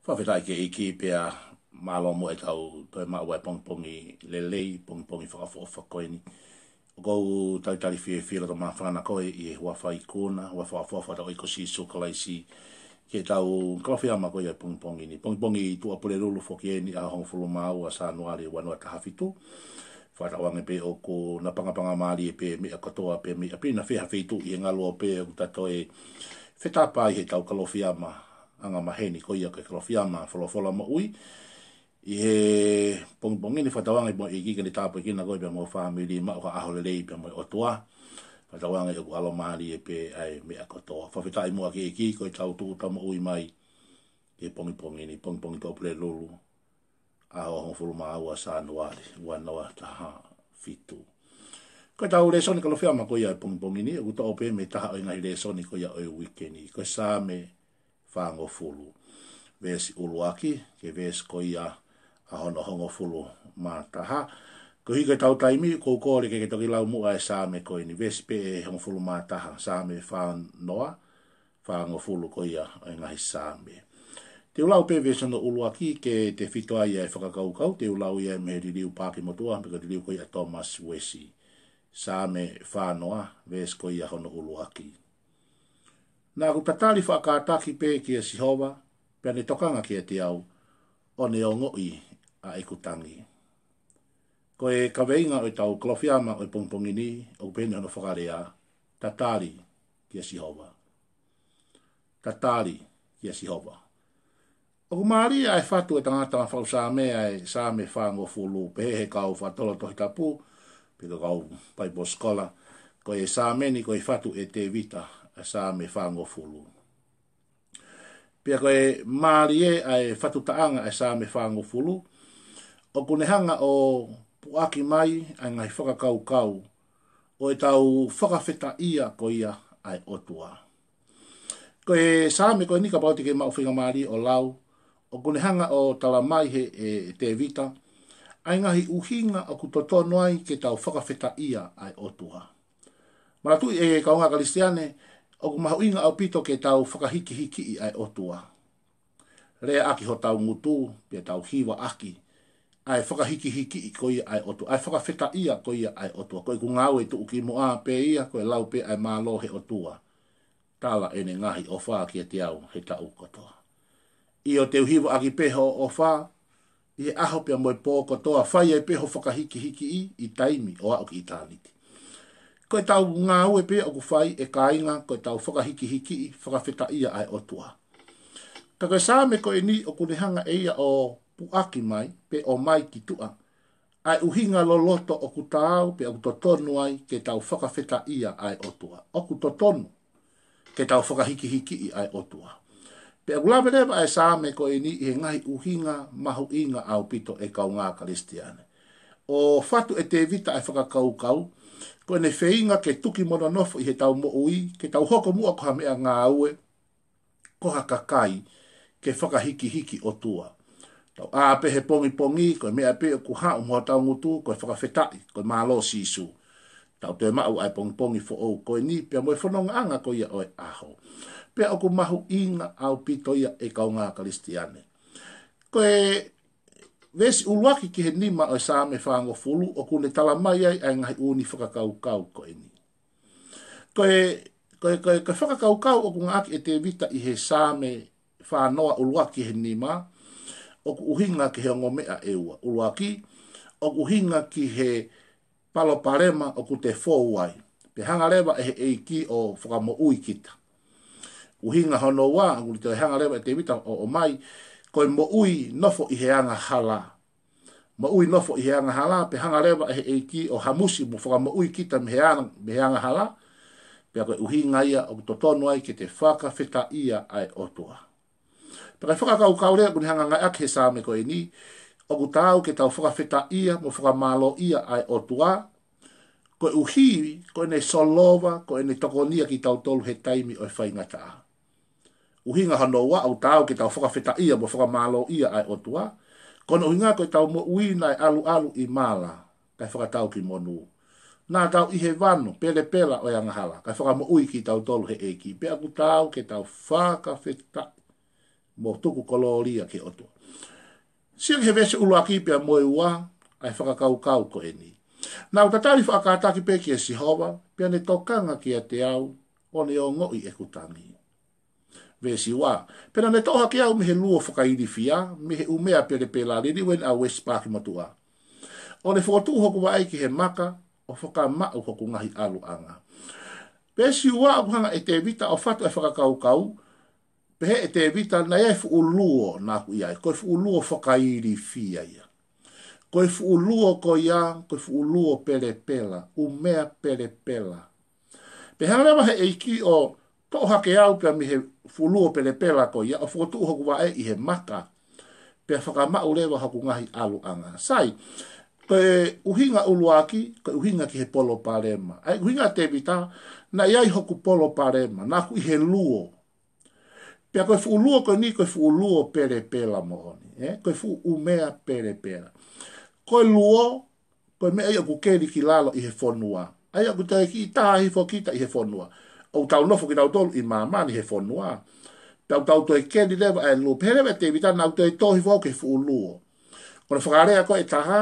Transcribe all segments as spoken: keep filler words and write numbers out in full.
Fakafetaʻi ki he ʻEiki pea mālō muʻa ʻetau toe maʻu ʻa e pongipongi lelei, pongipongi fakaʻofoʻofa ko eni. ʻOku ou talitali fiefia loto māfana koe ʻi he huafa ikuna, huafa fakaʻofoʻofa ʻo hotau ʻEiki ko Sīsū Kalaisi, ki heʻetau Kalofiama ko ia ʻo e pongipongi ni. Pongipongi Tuʻapulelulu foki eni, ʻaho hongofulu mā ua Sānuali ua noa taha fitu. Fakatauange pē ʻoku na pangapanga mālie pē meʻa kotoa pē mei ʻapi na fē ha feituʻu ʻi he ngaluope ʻoku ta toe fetapa ai heʻetau Kalofiama angamaheni ko ia ko e Kalofiama Folofola Moʻui. ʻI he pongipongi ni fakatauange mo e ʻEiki ke ne tāpuekina koe pea mo e fāmili, maʻu ha ʻaho lelei pea mo e ʻOtua. Fakatauange ʻoku ʻalu mālie pē ʻa e meʻa kotoa. Fakafetaʻi muʻa ki he ʻEiki ko ʻetau tūʻuta moʻui mai ki he pongipongi ni, pongipongi Tuʻapulelulu, ʻaho hongofulu mā ua Sānuali ua noa taha fitu. Ko ʻetau lēsoni Kalofiama ko ia ʻo e pongipongi ni, ʻoku toʻo pē mei he taha ʻo e ngaahi lēsoni ko ia ʻo e uike ni, ko e Saame fāngofulu, veesi ʻuluaki ki he veesi ko ia ʻa hono hongofulu mā taha. Koeʻuhi ko ʻetau taimi, ʻoku ou kole ke ke toki lau muʻa e Saame ko eni, veesi pē ʻe hongofulu mā taha, Saame fā noa, fāngofulu ko ia ʻo e ngaahi Saame. Te u lau pē veesi hono ʻuluaki ke tefito ai ʻa e fakakaukau, te u lau ia mei he liliu paaki motuʻa, mei he liliu ko ia ʻa Thomas West. Saame fā noa, veesi ko ia hono ʻuluaki. Naʻa ku tatali faʻa kātaki pē kia Sihova, pea ne tokanga kiate au, ʻo ne ongoʻi ʻa ʻeku tangi. Ko e kaveinga ʻo ʻetau Kalofiama ʻo e pongipongi ni, ʻoku pehē ni hono fakalea, tatali kia Sihova. Tatali kia Sihova. ʻOku mālie ʻa e fatu ʻo e tangata faʻu Saame, ʻa e Saame fāngofulu, pehē ʻe he kau fakatotolo Tohi Tapu, pe ko e kau Bible scholar, ko e Saame ni ko e fatu ʻe Tēvita, ʻa e Saame fāngofulu. Pea ko e mālie ʻa e fatu taʻanga ʻa e Saame fāngofulu, ʻoku ne hanga ʻo puʻaki mai ʻa e ngaahi fakakaukau ʻo ʻetau fakafetaʻia ko ia ʻa e ʻOtua. Ko e Saame ko eni, kapau te ke maʻu faingamālie ʻo lau, ʻoku ne hanga ʻo tala mai ʻe, ʻe Tēvita ʻa e ngaahi ʻuhinga ʻoku totonu ai ke tau fakafetaʻia ʻa e ʻOtua. Manatuʻi ʻe kaungā Kalisitiane, ʻoku mahuʻinga ʻaupito ke tau fakahikihikiʻi ʻa e ʻOtua. Lea ʻaki hotau ngutu, pea tau hiva ʻaki ʻa e fakahikihikiʻi ko ia ʻa e ʻOtua, ʻa e fakafetaʻia ko ia ʻa e ʻOtua. Ko ʻeku ngāue tuʻukimuʻa pē ia, ko e lau pē ʻa e mālō ʻo e ʻOtua. Tala ʻene ngaahi ʻofa kiate au he taʻu kotoa. ʻIo, te u hiva ʻaki pē hoʻo ʻofa ʻi he ʻaho pea mo e pō kotoa, fai ai pē hoʻo fakahikihikiʻi ʻi taimi ʻo aʻu ki ʻitāniti. Ko ʻetau ngāue pē ʻoku fai, ʻe kāinga, ko ʻetau fakahikihikiʻi, fakafetaʻia ʻa e ʻOtua. Ka ko e Saame ko eni ʻoku ne hanga ʻe ia ʻo puʻaki mai, pe ʻomai ki tuʻa ʻa e ʻuhinga loloto ʻoku taau pea ʻoku totonu ai ke tau fakafetaʻia ʻa e ʻOtua. ʻOku totonu ke tau fakahikihikiʻi ʻa e ʻOtua. Pea ʻoku lave leva ʻa e Saame ko eni ʻi he ngaahi ʻuhinga mahuʻinga ʻaupito, ʻe kaungā Kalisitiane. ʻOku fatu ʻe Tēvita ʻa e fakakaukau, ko ʻene feinga ke tuki mo nonofo ʻi heʻetau moʻui, ke tau hoko muʻa ko ha meʻangāue, ko ha kakai ke fakahikihiki ʻOtua. Tau ʻā pē he pongipongi, ko e meʻa pē ʻoku haʻu mei hotau ngutu, ko e fakafetaʻi, ko e mālō Sīsū. Tau toe maʻu ʻa e pongipongi foʻou ko eni, pea mo e fonongaʻanga ko ia ʻo e ʻaho. Pea ʻoku mahuʻinga ʻaupito ia, ʻe kaungā Kalisitiane. Ko e veesi ʻuluaki ki he nima ʻo e Saame fāngofulu, ʻoku ne tala mai ai ʻa e ngaahi ʻū fakakaukau ko eni. Ko e, ko e, ko e, ko e fakakaukau ʻoku ngāueʻaki ʻe Tēvita ʻi he Saame fā noa, ʻuluaki he nima, ʻoku ʻuhinga ki he ongo meʻa ʻe ua. ʻUluaki, ʻoku ʻuhinga ki he palopalema ʻoku te fou ai, pea hanga leva ʻe he ʻEiki ʻo fakamoʻui kita. ʻUhinga hono ua, ʻoku toe hanga leva ʻe Tēvita ʻo ʻomai, ko e moʻui nofo ʻi he angahala. Moʻui nofo ʻi he angahala, pea hanga leva ʻe he ʻEiki ʻo hamusi mo fakamoʻui kita mei he anga-, mei he angahala. Pea ko e ʻuhinga ia ʻoku totonu ai ke te fakafetaʻia ʻa e ʻOtua. Pea ko e fakakaukau lea ʻoku ne hanga ngāueʻaki he Saame ko eni, ʻoku taau ke tau fakafetaʻia mo fakamālōʻia ʻa e ʻOtua, koeʻuhi ko ʻene solova, ko ʻene tokonia kitautolu he taimi ʻo e faingataʻa. ʻUhinga hono ua, ʻoku taau ke tau fakafetaʻia mo fakamālōʻia ʻa e ʻOtua, ko hono ʻuhinga ko ʻetau moʻui naʻe ʻaluʻalu ʻi mala, kae fakatau ki monū. Naʻa tau ʻi he vanu pelepela ʻo e angahala, kae fakamoʻui kitautolu ʻe he ʻEiki. Pea ʻoku taau ke tau fakafetaʻi mo tuku kolōlia ki he ʻOtua. Sio ki he veesi ʻuluaki pea mo e ua, ʻa e fakakaukau ko eni. Naʻa ku tatali faʻa kātaki pē kia Sihova, pea ne tokanga kiate au, ʻo ne ongoʻi ʻeku tangi. Veesi ua, pea naʻa ne toʻo hake au mei he luo fakailifia, mei he ʻumea pelepela, liliu eni ʻa Uesi Paaki Motuʻa. ʻO ne fokotuʻu hoku vaʻe ki he maka, ʻo fakamaʻu hoku ngaahi ʻaluʻanga. Veesi ua, ʻoku hanga ʻe Tēvita ʻo fatu e fakakaukau, pehē ʻe Tēvita naʻe ʻi ai e fuʻu luo naʻa ku ʻi ai, ko e fuʻu luo fakailifia ia. Ko e fuʻu luo ko ia, ko e fuʻu luo pelepela, ʻumea pelepela. Pea hanga leva he ʻEiki ʻo toʻo hake au pea mei he fuʻu luo pelepela ko ia, ʻo fokotuʻu hoku vaʻe ʻi he maka, pea fakamaʻu leva hoku ngaahi ʻaluʻanga. Sai, ko e ʻuhinga ʻuluaki, ko e ʻuhinga ki he palopalema. ʻA e ʻuhinga ʻa Tēvita, naʻe ʻi ai hoku palopalema, naʻa ku ʻi he luo. Pea ko e fuʻu luo ko eni, ko e fuʻu luo pelepela moʻoni, ē? Ko e fuʻu ʻumea pelepela. Ko e luo, ko e meʻa ia ʻoku keli ki lalo ʻi he fonua. ʻA ia ʻoku toe kiʻi taha hifo kita ʻi he fonua. ʻOku tau nofo kitautolu ʻi māmani he fonua. Pea ʻoku tau toe keli leva ʻa e luo. Pehē leva ʻe Tēvita naʻa ku toe tō hifo au ki he fuʻu luo. Ko hono fakalea ko ē ʻe taha,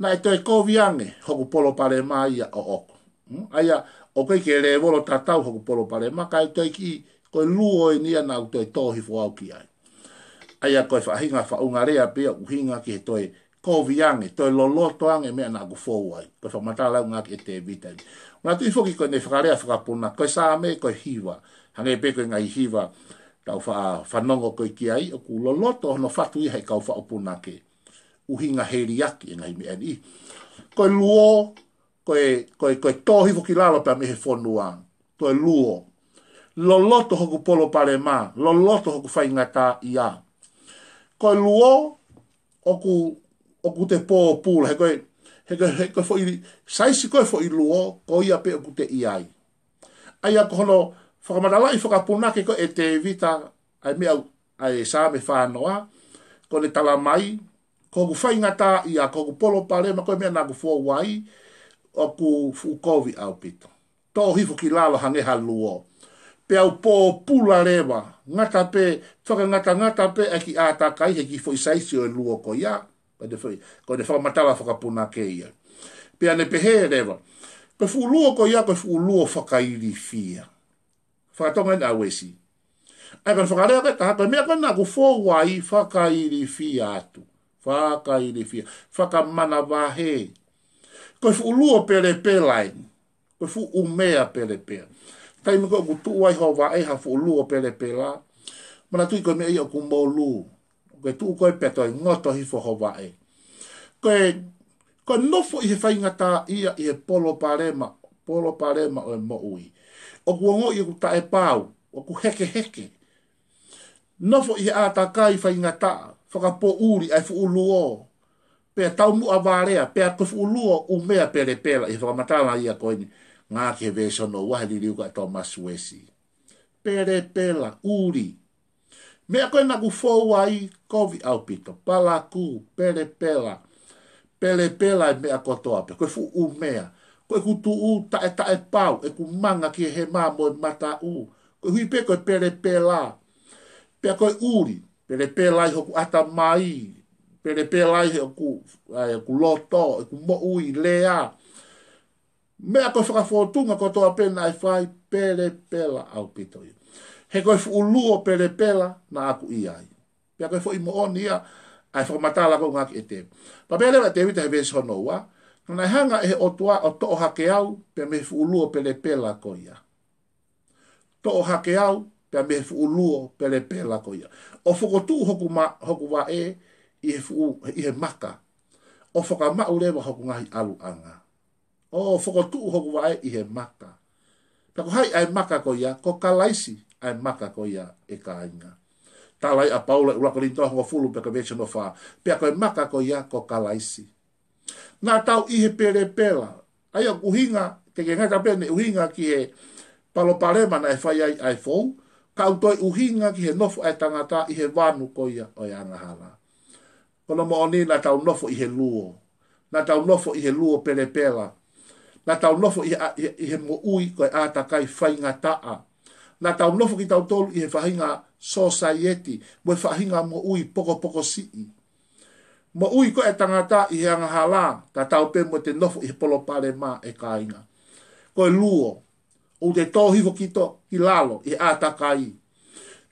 naʻe toe kovi ange hoku palopalema ia ʻoʻoku. Hmm? ʻA ia, ʻoku ʻikai ke lēvolo tatau hoku palopalema, ka ʻoku toe kiʻi, ko e luo eni ia naʻa ku toe tō hifo au ki ai. ʻA ia, ko e faʻahinga faʻunga lea pē ia ʻoku ʻuhinga ki he toe kovi ange, toe loloto ange e meʻa naʻa ku fou ai. Ko e fakamatala ʻoku ngāueʻaki ʻe Tēvita eni. Manatuʻi foki ko ʻene fakalea fakapunake, ko e Saame, ko e hiva. Hangē pē ko e ngaahi hiva, tau fa-, fanongo ko ē ki ai, ʻoku loloto hono fatu ia he kau faʻu punake. ʻUhinga heliaki e ngaahi meʻa ni. Ko e luo, ko e, ko e, ko e tō hifo ki lalo pea mei he fonua. Ko e luo. Loloto hoku palopalema, loloto hoku faingataʻaʻia. Ko e luo, ʻoku, ʻoku te pōpula, he ko e, he ko e, he ko e foʻi, saisi ko e foʻi luo, ko ia pē ʻoku te ʻi ai. ʻA ia ko hono fakamatalaʻi fakapunake ko ē ʻe Tēvita, ʻa e meʻa, ʻa e Saame fā noa, ko ʻene tala mai, ko hoku faingataʻaʻia, ko hoku palopalema, ko e meʻa naʻa ku fou ai, ʻoku fuʻu kovi ʻaupito. Tō hifo ki lalo hangē ha luo. Pea u pōpula leva, ngata pē, fakangatangata pē ʻa e kiʻi ʻātakai he kiʻi foʻi saisi ʻo e luo ko ia. Ko ʻene foʻi, ko ʻene fakamatala fakapunake ia. Pea ne pehē leva, ko e fuʻu luo ko ia, ko e fuʻu luo fakailifia. Fakatonga eni ʻa Uesi. ʻA ia ko hono fakalea ko ē ʻe taha, ko e meʻa ko ē naʻa ku fou ai, fakailifia atu. Fakailifia. Fakamanavahē. Ko e fuʻu luo pelepela eni. Ko e fuʻu ʻumea pelepela. Taimi ko ē ʻoku tuʻu ai ho vaʻe ha fuʻu luo pelepela, manatuʻi ko e meʻa ia ʻoku molū. Ko e tuʻu ko ē pea toe ngoto hifo ho vaʻe. Ko e, ko e nofo ʻi he faingataʻaʻia, ʻi he palopalema, palopalema ʻo e moʻui. ʻOku ongoʻi ʻoku taʻepau, ʻoku hekeheke. Nofo ʻi he ʻātakai faingataʻa, fakapoʻuli ʻa e fuʻu luo. Pea taumuʻa vālea, pea ko e fuʻu luo ʻumea pelepela, ʻi he fakamatala ia ko eni, ngāueʻaki he veesi hono ua he liliu ko ē ʻa Thomas Uesi. Pelepela, ʻuli. Meʻa ko ē naʻa ku fou ai, kovi ʻaupito, palakū, pelepela. Pelepela e meʻa kotoa pē, ko e fuʻu ʻumea. Ko ʻeku tuʻu taʻetaʻepau, ʻeku manga ki he hema mo e mataʻu. Koeʻuhi pē ko e pelepela. Pea ko e ʻuli, pelepela ai hoku ʻatamai, pelepela ai hoku, ai hoku loto, ʻeku moʻui, lea. Meʻa ko e fakafōtunga kotoa pē naʻe fai, pelepela ʻaupito ia. He ko e fuʻu luo pelepela naʻa ku ʻi ai. Pea ko e foʻi moʻoni ia, ʻa e fakamatala ko ē ʻoku ngāueʻaki ʻe Tēvita. Pea pehē leva ʻe Tēvita he veesi hono ua, naʻe hanga ʻe he ʻOtua ʻo toʻo hake au, pea mei he fuʻu luo pelepela ko ia. Toʻo hake au, pea mei he fuʻu luo pelepela ko ia. ʻO fokotuʻu hoku ma-, hoku vaʻe ʻi he fuʻu, ʻi he maka. ʻO fakamaʻu leva hoku ngaahi ʻaluʻanga. ʻO fokotuʻu hoku vaʻe ʻi he maka. Pea ko hai ʻa e maka ko ia, ko Kalaisi ʻa e maka ko ia ʻe kāinga. Tala ia ʻa Paula ʻi he ʻuluaki Kolinitō hongofulu pea ko e veesi hono fā. Pea ko e maka ko ia, ko Kalaisi. Naʻa tau ʻi he pelepela. ʻA ia ʻoku ʻuhinga, te ke ngata pē ʻene ʻuhinga ki he palopalema naʻe fai ai ʻa e fou, ka ʻoku toe ʻuhinga ki he nofo ʻa e tangata ʻi he vanu ko ia ʻo e angahala. Ko hono moʻoni naʻa tau nofo ʻi he luo. Naʻa tau nofo ʻi he luo pelepela. Naʻa tau nofo ʻi he, ʻi he, ʻi he moʻui ko e ʻātakai faingataʻa. Naʻa tau nofo kitautolu ʻi he faʻahinga sōsaieti, mo e faʻahinga moʻui pokopoko siʻi. Moʻui ko e tangata ʻi he angahala, tatau pē mo ʻete nofo ʻi he palopalema, ʻe kāinga. Ko e luo, ʻoku te tō hifo ki to-, ki lalo ʻi he ʻātakai.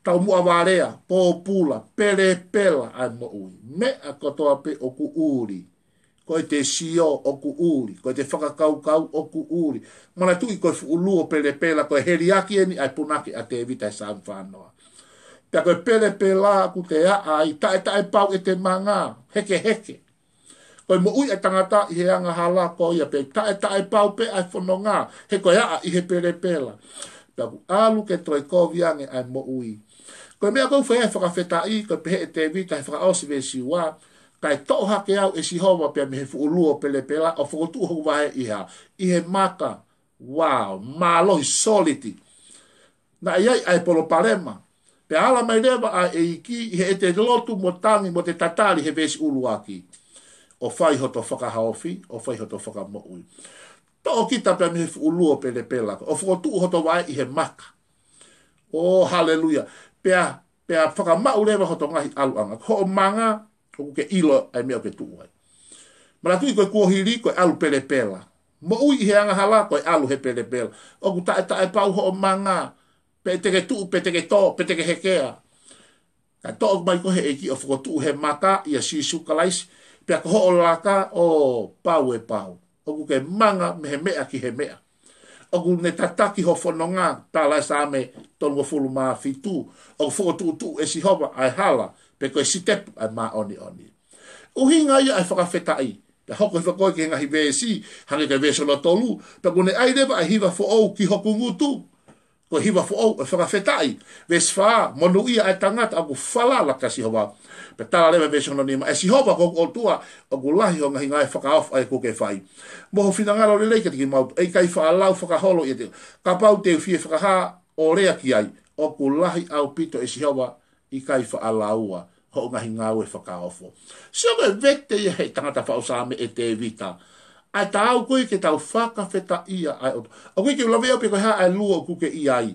Taumuʻa valea, pōpula, pelepela ʻa e moʻui. Meʻa kotoa pē ʻoku ʻuli. Ko ʻete sio ʻoku ʻuli, ko ʻete fakakaukau ʻoku ʻuli. Manatuʻi ko e fuʻu luo pelepela, ko e heliaki eni ʻa e punake ʻa Tēvita he Saame fā noa. Pea ko e pelepela ʻoku te ʻā ai, taʻetaʻepau ʻete manga, hekeheke. Ko e moʻui ʻa e tangata ʻi he angahala ko ia pē, taʻetaʻepau pē ʻa e fononga, he ko e ʻā ʻi he pelepela. Pea ʻoku ʻalu ke toe kovi ange ʻa e moʻui. Ko e meʻa ʻoku ou fai ai e fakafetaʻi, ko e pehē ʻe Tēvita he Fakaʻosi veesi ua, kae toʻo hake au ʻe Sihova pea mei he fuʻu luo pelepela ʻo fokotuʻu hoku vaʻe ʻi he, ʻi he maka, wow, mālohi, solid. Naʻe ʻi ai ʻa e palopalema. Pea ala mai leva ʻa e ʻEiki ʻi heʻete lotu mo tangi mo ʻete tatali he veesi ʻuluaki. ʻO fai hoto fakahaofi, ʻo fai hoto fakamoʻui. Toʻo kita pea mei he fuʻu luo pelepela, ʻo fokotuʻu hoto vaʻe ʻi he maka. ʻO, haleluia. Pea, pea fakamaʻu leva hoto ngaahi ʻaluʻanga. Hoʻo manga, ʻoku ke ʻilo ʻa e meʻa ʻoku ke tuʻu ai. Manatuʻi ko e kuohili, ko e ʻalu pelepela. Moʻui ʻi he angahala, ko e ʻalu he pelepela. ʻOku taʻetaʻepau hoʻo manga, pe te ke tuʻu, pe te ke tō, pe te ke hekea. Kae toʻo mai koe he ʻEiki ʻo fokotuʻu he maka ʻia Sīsū Kalaisi, pea ko hoʻo laka ʻo pau e pau. ʻOku ke manga mei he meʻa ki he meʻa. ʻOku ne tataki ho fononga, tala e Saame tolungofulu mā fitu, ʻoku fokotuʻutuʻu ʻe Sihova ʻa e hala, pe ko e sitepu ʻa e māʻoniʻoni. ʻUhinga ia ʻa e fakafetaʻi, pea hoko hifo koe ki he ngaahi veesi, hangē ko e veesi hono tolu, pea kuo ne ʻai leva ʻa e hiva foʻou ki hoku ngutu. Ko e hiva foʻou ʻo e fakafetaʻi. Veesi fā, monūʻia ʻa e tangata ʻoku falala kia Sihova. Pea tala leva veesi hono nima, ʻe Sihova ko hoku ʻOtua, ʻoku lahi hoʻo ngaahi ngāue fakaofo ʻa ia kuo ke fai. Mo ho finangalo lelei kiate kimautolu, ʻe ʻikai faʻa lau fakaholo ʻiate, kapau te u fie fakahā ʻo lea ki ai, ʻoku lahi ʻaupito ʻe Sihova, ʻikai faʻa laua hoʻo ngaahi ngāue fakaofo. Sio ko e vete ia he tangata faʻu Saame ʻe Tēvita. ʻA e taau ko ē ke tau fakafetaʻia ʻa e ʻOtua. ʻOku ʻikai ke u laveʻi au pe ko e hā ʻa e luo ʻoku ke ʻi ai.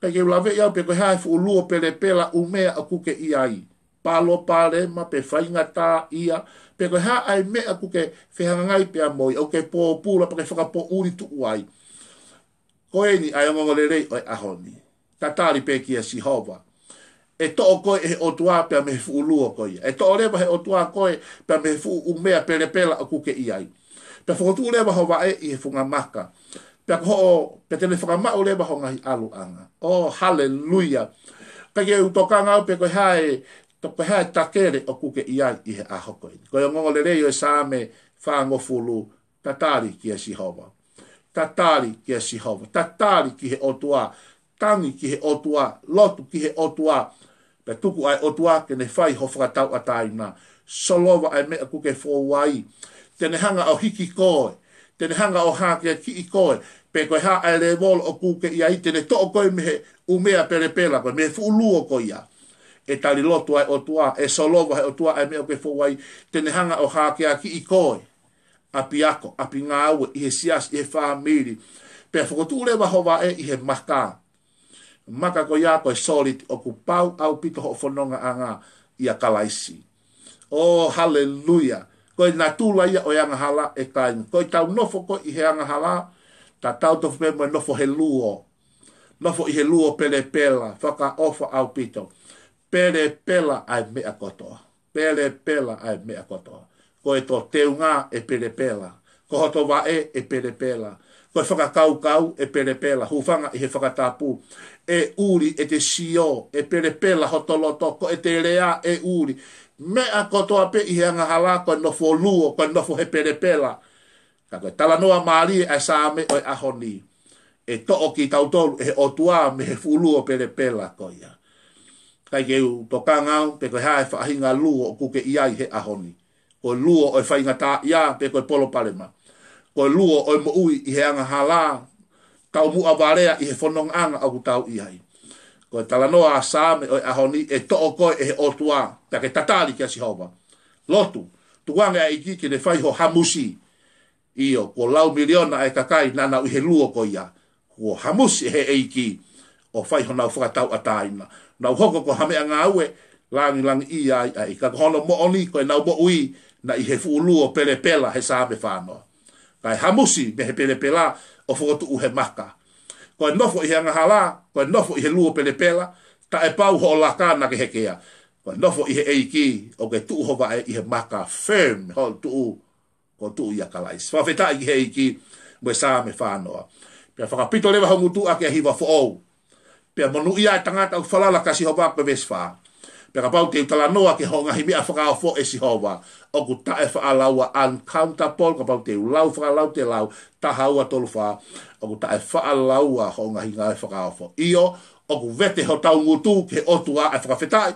ʻIkai ke u laveʻi au pe ko e hā e fuʻu luo pelepela ʻumea ʻoku ke ʻi ai. Palopalema pe faingataʻaʻia, pe ko e hā ʻa e meʻa ʻoku ke fehangahangai pea mo ia, ʻoku ke pōpula, pe ke fakapoʻuli tuʻu ai. Ko eni ʻa e ongoongolelei ʻo e ʻaho ni. Tatali pē kia Sihova. ʻE toʻo koe ʻe he ʻOtua pea mei he fuʻu luo ko ia. ʻE toʻo leva ʻe he ʻOtua koe pea mei he fuʻu ʻumea pelepela ʻoku ke ʻi ai. Pea fokotuʻu leva ho vaʻe ʻi he funga maka. Pea ko hoʻo, pea te ne fakamaʻu leva ho ngaahi ʻaluʻanga. ʻO, haleluia. ʻIkai ke u tokanga au pe ko e hā e, to-, ko e hā e takele ʻoku ke ʻi ai ʻi he ʻaho ko eni. Ko e ongoongolelei ʻo e Saame fāngofulu, tatali kia Sihova. Tatali kia Sihova. Tatali ki he ʻOtua. Tangi ki he ʻOtua. Lotu ki he ʻOtua. Pea tuku ʻa e ʻOtua ke ne fai ho fakatauʻatāina. Solova ʻa e meʻa ʻoku ke fou ai. Te ne hanga ʻo hiki koe. Te ne hanga ʻo hākeakiʻi koe. Pe ko e hā ʻa e lēvolo ʻoku ke ʻi ai, te ne toʻo koe mei he ʻumea pelepela ko ē, mei he fuʻu luo ko ia. ʻE tali lotu ʻa e ʻOtua, ʻe solova ʻe he ʻOtua ʻa e meʻa ʻoku ke fou ai, te ne hanga ʻo hākeakiʻi koe. ʻApiako, ʻapi ngāue, ʻi he siasi, ʻi he fāmili. Pea fokotuʻu leva ho vaʻe ʻi he maka. Maka ko ia ko e solid ʻoku pau ʻaupito hoʻo fonongaʻanga ʻia Kalaisi. ʻO, haleluia. Ko e natula ia ʻo e angahala ʻe kāinga. Ko ʻetau nofo ko ē ʻi he angahala, tatau tofu pē mo e nofo he luo. Nofo ʻi he luo pelepela, fakaʻofa ʻaupito. Pelepela ʻa e meʻa kotoa. Pelepela ʻa e meʻa kotoa. Ko e tō teunga ʻe pelepela. Ko hoto vaʻe ʻe pelepela. Ko e fakakaukau ʻe pelepela. Hūfanga ʻi he fakatapu. ʻE ʻuli ʻete sio, ʻe pelepela hoto loto, ko ʻete lea ʻe ʻuli. Meʻa kotoa pē ʻi he angahala, ko e nofo luo, ko e nofo he pelepela. Ka ko e talanoa mālie ʻa e Saame ʻo e ʻaho ni. ʻE toʻo kitautolu ʻe he ʻOtua mei he fuʻu luo pelepela ko ia. ʻIkai ke u tokanga au pe ko e hā e faʻahinga luo ʻoku ke ʻi ai he ʻaho ni. Ko e luo ʻo e faingataʻaʻia pe ko e palopalema. Ko e luo ʻo e moʻui ʻi he angahala. Taumuʻa valea ʻi he fonongaʻanga ʻoku tau ʻi ai. Ko e talanoa ʻa e Saame ʻo e ʻaho ni, ʻe toʻo koe ʻe he ʻOtua. Pea ke tatali kia Sihova. Lotu, tukuange ʻa e ʻEiki ke ne fai ho hamusi. ʻIo, kuo lau miliona ʻa e kakai naʻa nau ʻi he luo ko ia. Kuo hamusi ʻe he ʻEiki. ʻo fai honau fakatauʻatāina. Nau hoko ko ha meʻangāue langilangiʻia ai ʻa e ʻEiki. Ka ko hono moʻoni ko ʻenau moʻui naʻe ʻi he fuʻu luo pelepela he Saame fā noa. Kae hamusi mei he pelepela ʻo fokotuʻu he maka. Ko e nofo ʻi he angahala, ko e nofo ʻi he luo pelepela, taʻepau hoʻo laka naʻa ke hekea. Ko e nofo ʻi he ʻEiki, ʻoku ke tuʻu ho vaʻe ʻi he maka, firm, hoʻo tuʻu, ko e tuʻu ʻia Kalaisi. Fakafetaʻi ki he ʻEiki mo e Saame fā noa. Pea fakapito leva ho ngutu ʻaki ʻa e hiva foʻou. Pea monūʻia ʻa e tangata ʻoku falala kia Sihova, ko e veesi fā. Pea kapau te u talanoa ki hoʻo ngaahi meʻa fakaofo, ʻe Sihova, ʻoku taʻefaʻalaua, uncountable, kapau te u lau fakalau te lau, taha ua tolu fā, ʻoku taʻefaʻalaua hoʻo ngaahi ngāue fakaofo. ʻIo, ʻoku vete hotau ngutu ki he ʻOtua ʻa e fakafetaʻi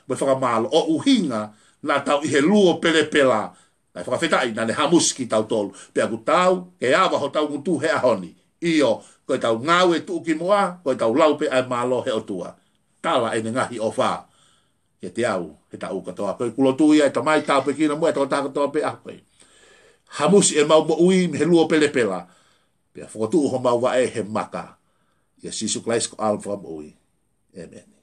mo e fakamālō, ʻo ʻuhinga naʻa tau ʻi he luo pelepela, kae fakafetaʻi naʻa ne hamusi kitautolu. Pea ʻoku tau ke ava hotau ngutu he ʻaho ni. ʻIo, ko ʻetau ngāue tuʻukimuʻa, ko ʻetau lau pē ʻa e mālō he ʻOtua. Tala ʻene ngaahi ʻofa kiate au he taʻu kotoa. Ko ʻeku lotu ia, ʻe Tamai, tāpuekina muʻa e tokotaha kotoa pē ʻaho ko ē. Hamusi ʻemau moʻui mei he luo pelepela, pea fokotuʻu homau vaʻe he maka. ʻIa Sīsū Kalaisi ko homau Fakamoʻui. ʻĒmeni.